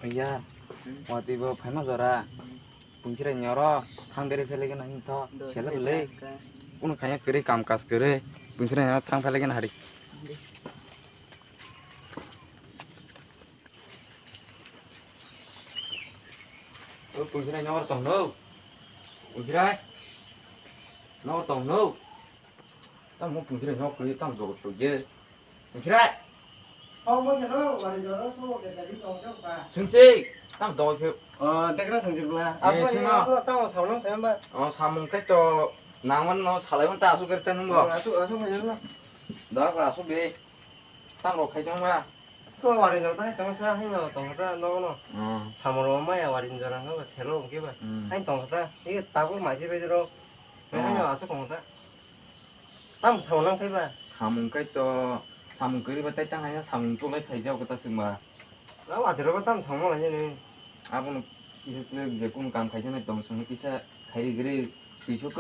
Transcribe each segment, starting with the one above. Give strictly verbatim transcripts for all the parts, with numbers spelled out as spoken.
Ya, wati bo phaima jora. Pungkhirai nyoro thang beri phele gana hing tho. Sele bele. Kuno khanya kiri kam kas kiri. Pungkhirai nyoro thang phele gana hari. O pungkhirai nyoro tong no. Pungkhirai. Nyoro tong no. Tam mo pungkhirai nyoro kiri tam jogot to ye. Pungkhirai. Oh, mo jero, wari joro, so, ke dari tong jok pa. Sungsi, tam doi phe. Oh, tekra sungsi bla. Eh, apa ni, sino. Apa tamo saunang themba? Oh, samung kai to nangman no salai man ta asu kerte nungbo. Asu, asu mo jero. Da ka asu be. Tam ro khai tong ba. Ko wari joro tai tong sa hai no tong ta no no. Hmm. Samoro maya wari joro no selo ke ba. Hmm. Hai tong ta. Ike tabu mai se be jero. Hai no asu kong ta. Tam samung nang phaiba? Samung kai to, samung kwrwi ba tai tang haya samung tolai phai jao kata singba. Lama dero ba tam samung lai ni. Abono kisa se je kun kam khai jana tong sung kisa khairi gri sui suk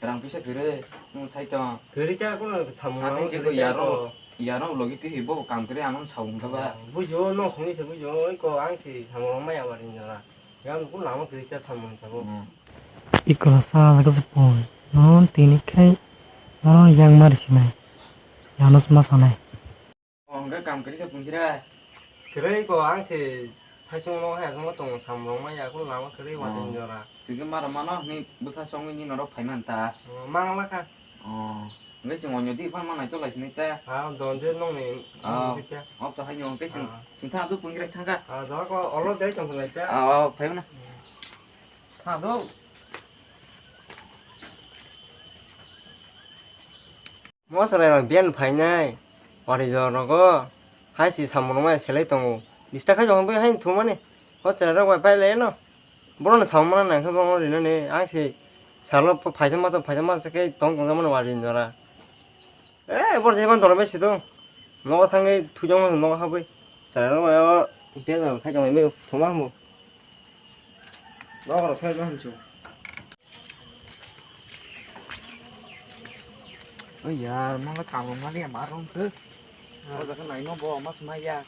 rang pisa gri nung sai tong. Gri ta kun samung nang je ko yaro, yaro logi tu hibo kam kri anon samung kaba. Bujo no sung se bujo ko ang si samung maya ba rin jara. Yang kun lama gri ta samung sabo. Hmm. Ikora sa jaga se pon. Non tini khai non yang mari sinai. Yanos ma sanai. Ongga kam kari ka punjira. Krai ko ang se sai sung no hai sung tong sam rong ma ya ko lama krai wa tin jora. Sigi mara mano ni bukha song ni norok phai man ta. Mang la kha. Oh. Ngai sing onyo di phan manai cholai sini ta. Ah, don je nong ni. Ah. Op to hai nyong ke sing. Sing tha du punjira thang ka. Ah, do ko olo dai tong lai ta. Ah, phai mana. Tha du. Mo chwrairok biyan phainai, wari jora rogo, hai si samung rwmani selai tongo. Disturb khai tongkha bui haino thumani. O chwrairok bai pailai no. Borokno samung mana nangkhe bo rinani, ang si salo phaisa masa, phaisa masa khe tong tongjakmani wari jora. Eh, boro jeba doro bai si tong. Nogo thangwi thujak mano nogo habwi. Chwrairok bai o biyajal khai tongmani thuma hamu. Nogo rok khai tongmani. Oi yar, mangla tanglo mani ya marong ke. O jaga nai no bo mas maya.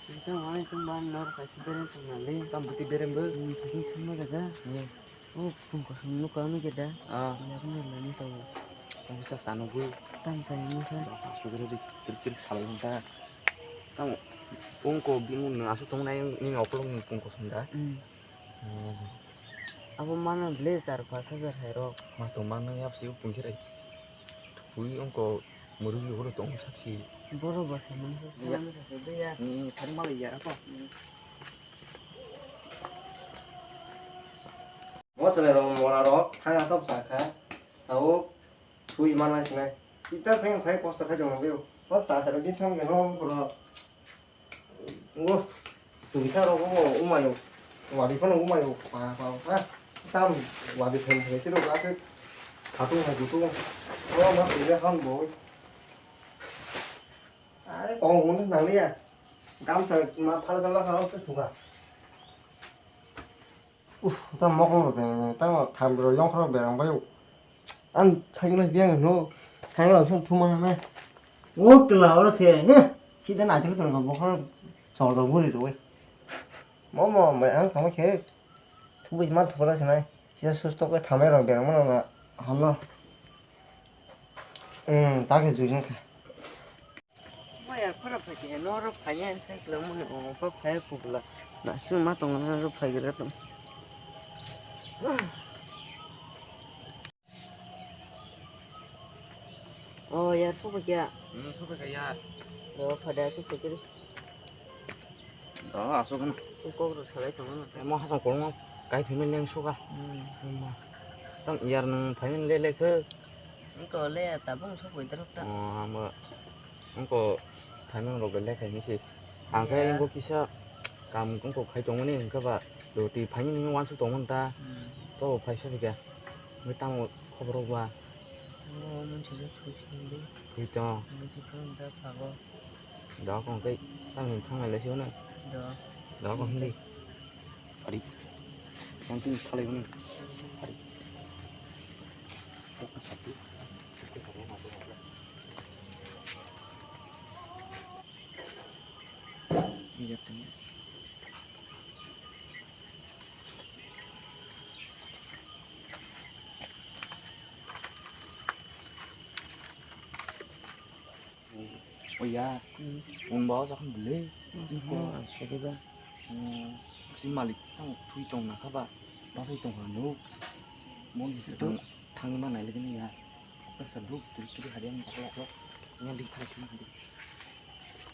Ito ai tum ban nor kasi beren tum nali. Tam buti beren bo. Hmm, kasi tum jaga. Iya. Oh, pung kosong no kanu jeda. Ah. Ya kan nali ni tahu. Kamu sa sanu bu. Tam saya ni sa. Sugro di kir kir salai hunta. Tam pung ko bingung na asu tong nai ni okolong ni pung kosong da. Hmm. Oh. Abo mano ble char pash hajar hai rok. Ma tong mano yap si pung khe rai. Twi ongko murui horo tong sap si. Boro bo sai mano sa. Ya. Sa mano sa, sa, ya. Hmm, sar malo ya apa? Mo chale rok mora rok thang atop chakha. Abo twi mana sinai. Ita pheng phai kosto khai jong bo. Mo cha cha di thang ya no ko. Ngo, tungsa rok bo umayo, wadi phano umayo, pa, pa, pa, tam wadi phen phen siro gase, thatu hai gutu, o ma tungsa han bo. Are kong hon nang ya, gamsa ma phala jala ha se thuka. Uf, ta mokol rok tang, tang tham rok yongkhor rok berang bai. Ang thangla biang no, thangla thum thum ma na. O kla oro se, he. Sida na thik tong ko bokhor sor do buri roi. Mo mo me ang thang khe. Thu bui ma thok la sinai. Sida sus tok le thamai rok berang ma na. Hamlo. Hmm, ta khe jui jang kha. Mo ya khora phai khe, no ro phai ya, sai kla mo ni, o, ko phai pugla. Na sing ma tong na ro phai gra tong. O, ya, so phai kya? Hmm, so phai kya. O, phada so phai kya. O, aso kan. Ko ko ro salai tong na. Mo hasang kolong kai phimel leng so ka. Hmm. Tang yar nang phai le le khe. Ko le ya, tabung so phai dro ta. O, amo. Wngkha phaimani rok belai khainwi se. Ang khe wngkha kisa kam wngkha khai tongmani wngkha ba, do twi phainani uansuk tongmani ta. Hmm. To phaisa se khe. Wngkha tamo khobor rok ba. Twi to. Do kong tei tamni thang lai lai se wngkha. Do kong hindi. Ari. Yang tini salai wngkha. Ari. Oya, hmm, pun bawa jakhan bele. Hmm, ang sege ba. Hmm, si malik tang thui tong na kha ba. Ba thui tong ha no. Mon di sedang thang ma nai lagi ni ya. Kok ta sa duk, duk, duk, hari yang kolok, kolok. Yang di thang thang di.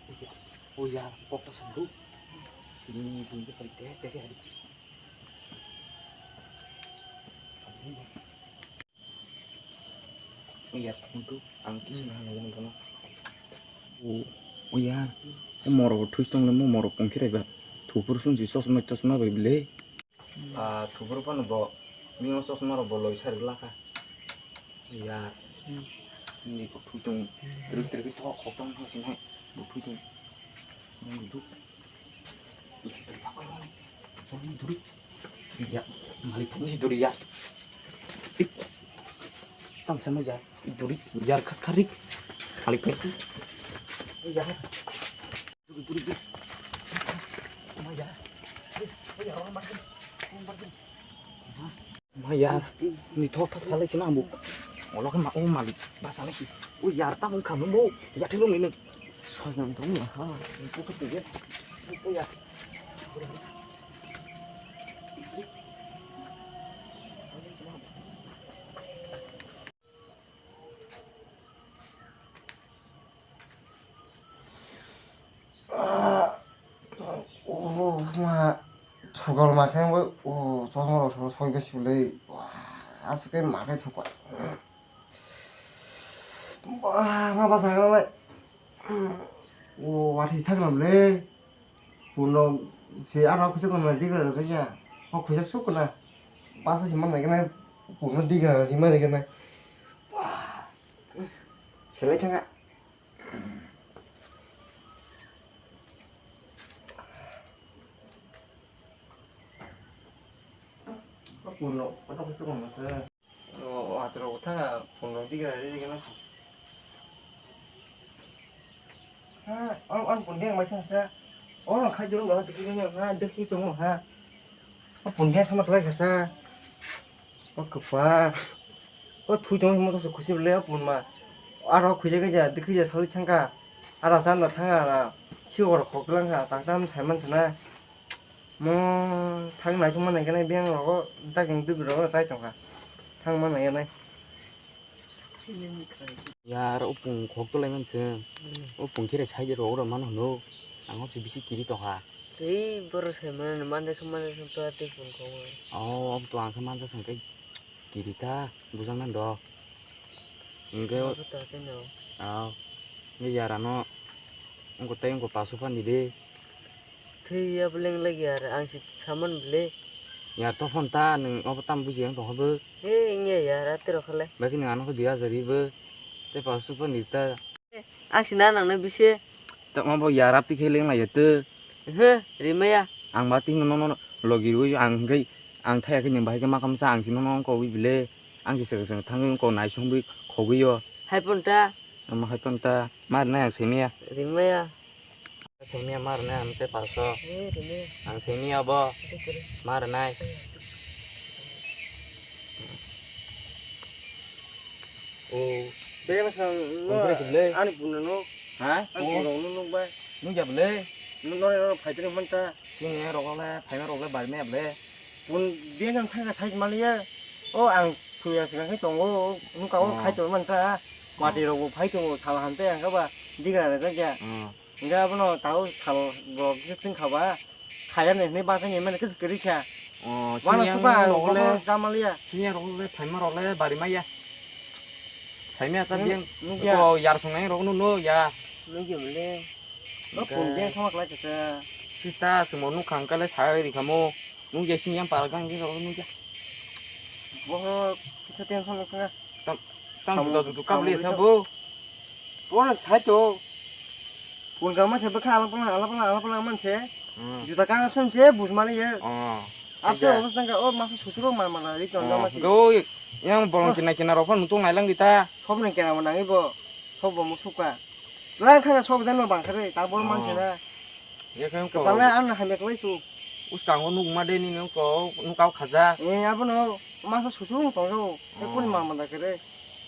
Oya, oya, kok ta sa duk. Ini, ini, ini, hari teh, teh, hari. Yar, kuntu, ang kisa na hanai nang kano. O, o yar, o morok bo thwi tong le, mo morok pungkhe rai ba. Thupur sung si chosma, chosma bai bile. Ah, thupur phano bo, mino chosma rok bo loi sari laka. Yar, ni ko thwi tong, trik trik thok khok tong thok sinai, bo thwi tong. Nang du. Duri. Ya, malik phone si duri ya. Ik. Tam sama ya. Duri, yar khas kharik. Malik kharik. Ya. Duri, duri, duri. Ma ya. Ma ya, ni thok pas phalai sina ambo. Olo khe ma o malik basa lai si. O yar ta mung khamu mo. Ya thilo mene. Sajang tong ya ha. Ni ko ko ya. Ko ya. Ah, oh, ma, thugal ma khe bo, oh, chosma rok soi bai sibole. Wah, aswk khe ma khe thukwa. Bah, ma basa khe nai. Oh, watwi thang lam le. Puno se ano khuisa kono digra rajak ya. O khuisa suk kono. Basa se man nai khe nai. Puno digra rajak ma nai khe nai. Bah. Selai thanga. Puno, ano khuisa kono se. O, o, atrok thanga, phone rok digra ri gana. Ha, ang, ang phone deng mai thangsa. O, ang khai dulu, ha, dikhi dulu, ha, dikhi tongo, ha. O, phone deng sama khlai khasa. O, kwpha. O, thui tongo, mo to khusi bole, o, phone ma. Aro khuja ga ja, dikhi ja, sali thangka. Ara sa na thanga na. Si oro khok lang kha, tak tam sai man sana. Mo thang nai thung ma nai khe nai, beng rogo, daking dubri rogo chai tong kha. Thang ma nai nai. Yar, o pung khok to lai man se. O pung khe re sai je rogo ro man hwno. Ang hok se bisi kiri tong kha. Tei boro sai man, man de khe man de khe to tei pung khok ma. O, o to ang khe man de khe kiri ta, bujang nan do. Hingke o, ta khe no. Aw. Ni yara no. Ungko tei ungko pasu pani de. Thwi ya beleng lagi yar, ang si saman bele. Yar to phone ta, nung obo tam buji ang tong habo. He, ingya yar, atero khale. Baki nung ano ko diya jari bo. Tei pasu pani ta. Ang si na nang na bise. Tamo bo yar apti khe leng la ya to. He, rimaya. Ang ba tino no no logi rui ang hingke ang thaya khe nung bahai khe makam sa ang si no no ko wi bele. Ang si sega sega thangwi ko nai songwi khogwi yo. Hai pon ta. Ama hai pon ta. Mar nai ang semiya. Rimaya. Semiya mar nai ang te paso. Eh, rimaya. Ang semiya bo. Mar nai. O. Bega sa no. Ani puno no. Ha? Ani puno no no bai. Nung ja bele. No no no phai tene man ta. Sini rok le, phai rok le bar me bele. Pun bega thang ka thai maliya. O ang thuya sing khai tongo. Nung ka o khai to man ta. Mati rok bo phai tongo, thal ham te ang ka ba. Diga re ja. Hingke abono tao sal rok khe chwng kha ba, khaya ni hinwi bachai ni mani khe kwrwi kha. O, wano sini suka ang rok le, bono jamaliya. Sini rok le phaima rok le bari maya. Phaima ta biyang nukya. Ko yar song nai rok no no ya. Nukya mole. No phone biyang sama khlai kha. Sita sumo nuk khang kale sa ri khamo. Nukya sini yang para gang rok nukya. Bo kisa tension kha. Tam tam juda judu kable sa bo. Wah, sai to. Pun kama se bwkha alap lang, alap lang, alap lang man se. Hmm. Juta kang son se bus mani ye. Oh. Ap se obos nang ka, o masa sutro ma ma ri ton ma se. Go yang bolong kina kina rok phan mutung nai lang di ta. Sob nang kena ma nang ibo. Sob bo musuka. Lang khana sob dan ma bang khare, ta bol man se na. Ye kang ko. Pala an na hame klai su. Us kang o nuk ma de ni nung ko, nuk kau khaja. Eh, abono masa sutro tong jo. Ekun ma ma da kare.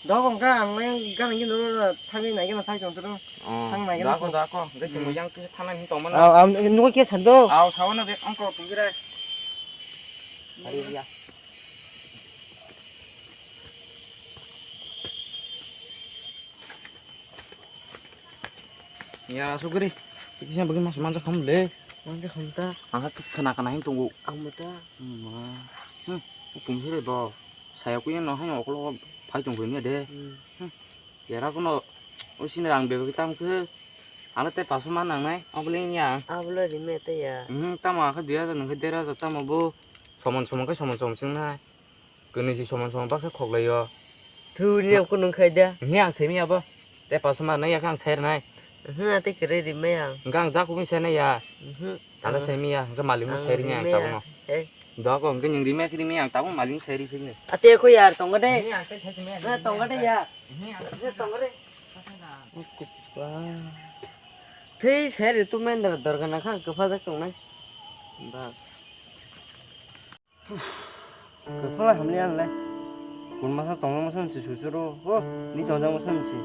Dok wngkha ang nai gana gini ro thangwi nai gana sai tong tong. Oh, thang nai gana dako, dako. Gese mo yang kisa thana hin tong mano. Aw, am nugo ke sando. Aw, sawana be angko pungkira. Hari ya. Ya, sugri. Kisa bagi mas manja kham le. Manja kham ta. Ang kis khana khana hin tongo. Ang mata. Ma. Hmm. Pungkira bo. Saya kuya no haino oklo phai tong khe de. Hmm. Yara kuno usini rang bebak tam khe. Ano te paso ma nangnai, obole ya. Abole rime te ya. Hmm, tamo akha dui hajar nang khe der hajar tamo bo somon somon khe somon somon sing nai. Kwnwi si somon somon baksa khok lai o. Thu ni ko nung khai da. Ni ang semi abo. Te paso ma nang ya khe ang sai nai. Hmm, ate kere rime ya. Ang jaku bin sai nai ya. Hmm. Tala sai miya, hwnkhe malikno sai rini ang tabukno. Doko hwnkhe nwng rimaya khe rimaya ang tabuk malikno sai ri phirni. Ate ko yar tongo de. Na tongo de yar. Na tongo de. Thwi sai ri tu mendra dorga na kha kwpha jak tongnai. Ba. Kwthwla hamli anle. Kun masa tongma masa nsi susuro. Oh, ni tongja masa nsi.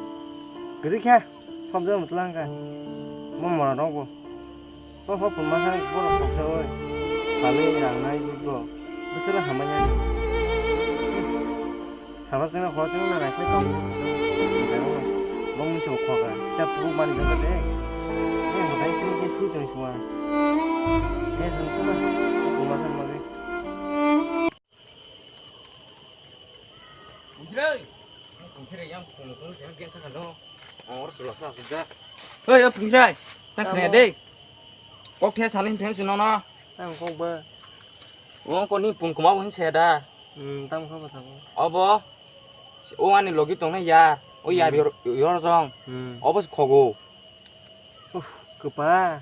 Gari kha. Phobja mutlang kha. Mo mora rok bo. Oh, ho kun masa boro khoksa oi. Pali rang nai bo. Bisala hamanya. Sama sina ho sina na rai khai tong. Bong ni chok khoka. Cha pu mani jaga de. Ni mo dai sini ke phu tong suwa. Ni sun suna. Kun masa magi. Pungkhirai. Pungkhirai yang phone phone yang gen thaka no. Ang or sula sa sujak. Hei, o Pungkhirai. Tang khne de. Kok the saling pheng sino no. Tang kok ba. O ko ni pun kuma hin se da. Hmm, tang kok ba tang. Obo. O ani logi tong na ya. O ya yor yor jong. Hmm. Obo khogo. Uff, kwpa.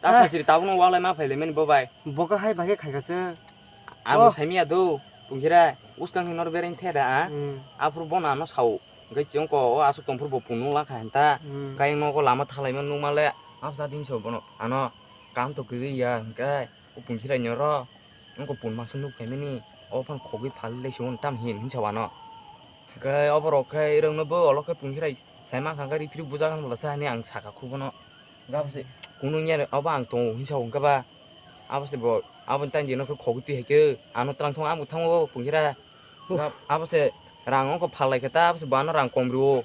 Ta sachiri tabukno walai ma phaile mani bo bai. Bo kha hai bagwi khaika se. Abo saimiya do, Pungkhirai, uskang ni nor bereng the da, a? Hmm. Aphuru bono ano sao. Hwnkhe chwng ko o aswk tongphuru bo pung nung lakha hinta. Hmm. Kayang nogo lama thalaima nukma le, absa din so bono ano kam to kwrwi ya hwnkhe. O Pungkhirai ni oro wngkha pun masa nuk phaimani, o phang khogwi phalwi lai se uan tam hin hinsa uano. Hwnkhe oborok khe rwngno bo olo khe Pungkhirai sai mankha khe riphiru bujak hwnba se hani ang sakha khu bono. Hwnkhe abo se kunu wngya obo ang tongo hinsa hwnkhe ba abo se bo aboni tani dino khe khogwi twi hai khe ano twlang thung ang bo thango Pungkhirai. Abo se rang wngkha phalai khe ta abo se bo ano rang kom rwo.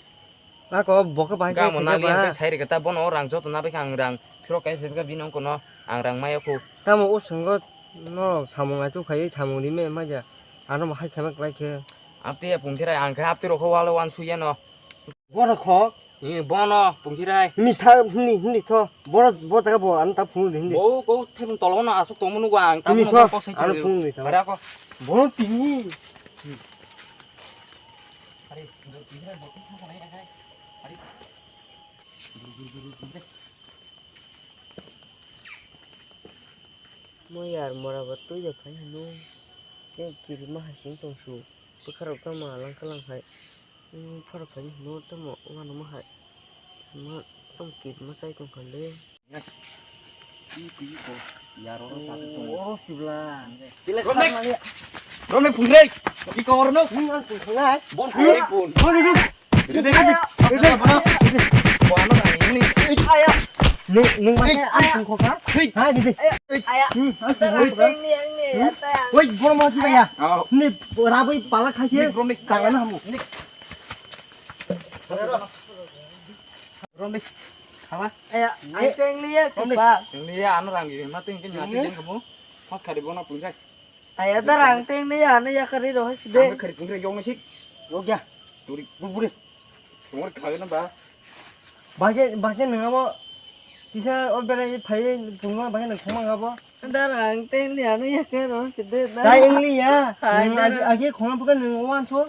Ako bo khe bahai khe Gamo nali ba. Hwnkhe sai rikha ta bono rang joto na bai khe ang rang phirok kai phirok bini ongkono ang rang maya khu. Tamo o swngo no samung aichu khai samung rime maja ano bo hai khe bai khe. Amtwi ya Pungkhirai ang khe amtwi rok khe walo uansuk ya no. Boro kho. Ni bono Pungkhirai. Ni tha ni ni tho. Boro bo jaga bo ano ta phung ni. Bo ko thebung tolo no asuk tongmo nugo ang ta ni tho. Kok sai ano phung ni tho. Bara ko. Bo tini. Ari, Pungkhirai bo thang nai akai. Ari. Mo yar mora bo twi de phai hino. Ke kiri ma hai sing tong su. Bwkha rok tamo alang kalang hai. Bwkha rok phai hino tamo wano ma hai. Ma tamo kiri ma chai tong kha le. Oro sibla. Romnek. Romnek Pungkhirai. Ki khobor no? Ni ang Pungkhirai. Bon khobor pun. Rede, rede, rede. Bo ano nang ini. Aya. Nung nung ma ang Pungkhirai. Hai rede. Aya. Hmm, ang Pungkhirai. Ni ang ni. Woi, boro ma si ya. Ni rabai pala khaise. Romnek. Tangana hamu. Romni, khala. Aya, ai teng liya, Romni, kapa. Teng liya, ano rang gini, ma teng kini, ati jeng kamu. Pas kari bona punjai. Aya, da rang teng liya, ano ya kari roh side. Ano kari punjai, yong sik. Yong ya. Turi, bubure. Tumor khawe na ba. Bahai, bahai nang amo. Kisa o berai phai, pungo bahai nang thangma abo. Da rang teng liya, ano ya kari roh side. Dai eng liya. Hai, da. Agi, agi khona bukan nang wan so.